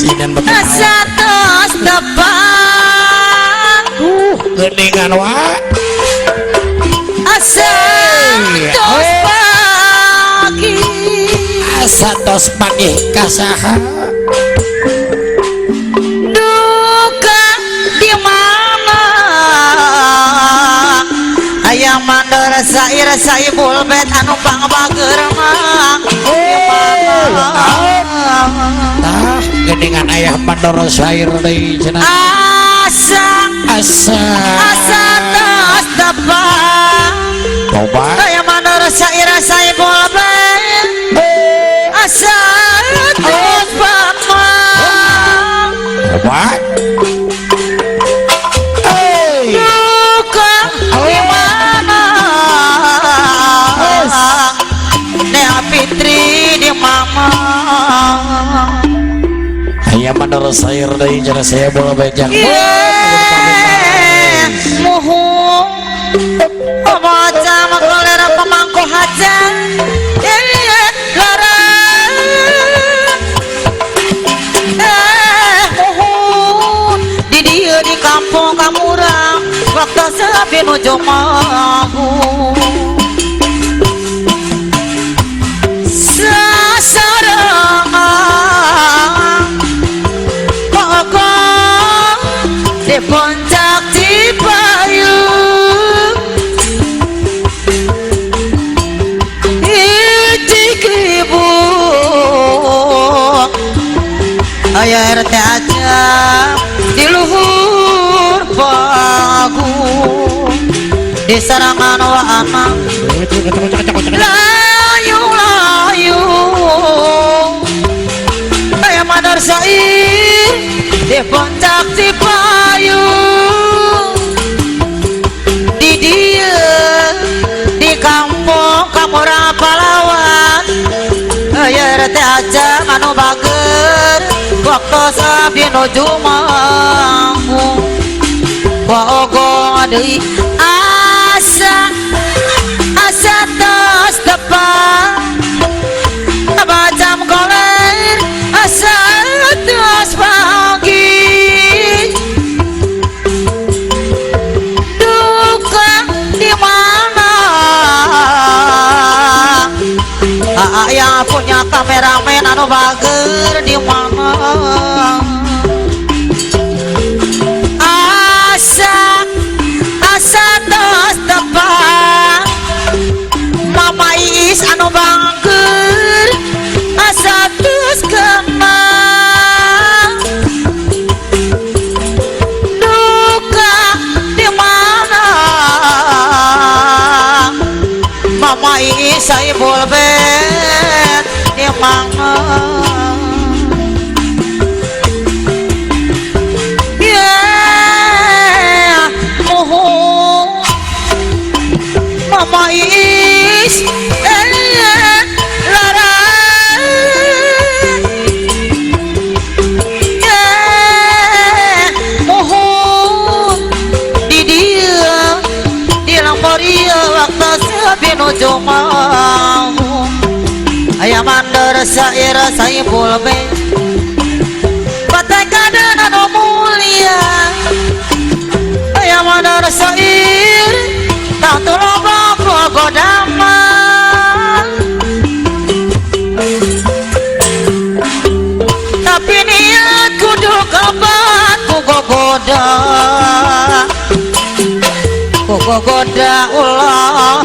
Sinden betul. Asa tos tepang. Geuningan wa. Asa tos pagi. Asa tos pagi kasaha. Duka di mana ayam mandor sair saibul bet anu pangbager mah di mana. Tah geuningan ayah mandor sair deui cenah. Asa Asa asa tos tepang. Coba. Ayam mandor sair saibul bet asa tos pamang. Coba. Hey. Duka di mana Nea Fitri di mama. Ayah mandor sair deui cenah saya bola bejang. Ye muhung macam kolera pemangku haja. Ye lara muhun di dieu di kampung kamurang waktu sepi nuju mahu sasarengan pokok di puncak Cipayung Icik ibu ayah RT aja di luhur pagu di sarangan wa anak layu layu ayah mandor sair di puncak Cipayung di dia di kampung Kamurang Pahlawan ayah RT aja anu bager waktu sabi nuju manggung wa ogong deui asa asa tos tepang macam koler asa tos pagi duka di mana ayah punya kameramen anu bager di mana asa asa tos tepang Mama Iis anu bangker asa tos kemang duka di mana Mama Iis saibul bet di mana. Yeah, muhun Mama Iis lara muhun di dia di lamboria waktu sepi nuju mau ayah mandor sair saibul be batai kaden anu mulia ayah mandor sair tak tolong godama tapi niat kudu kabat ku gogoda ku gogoda ulah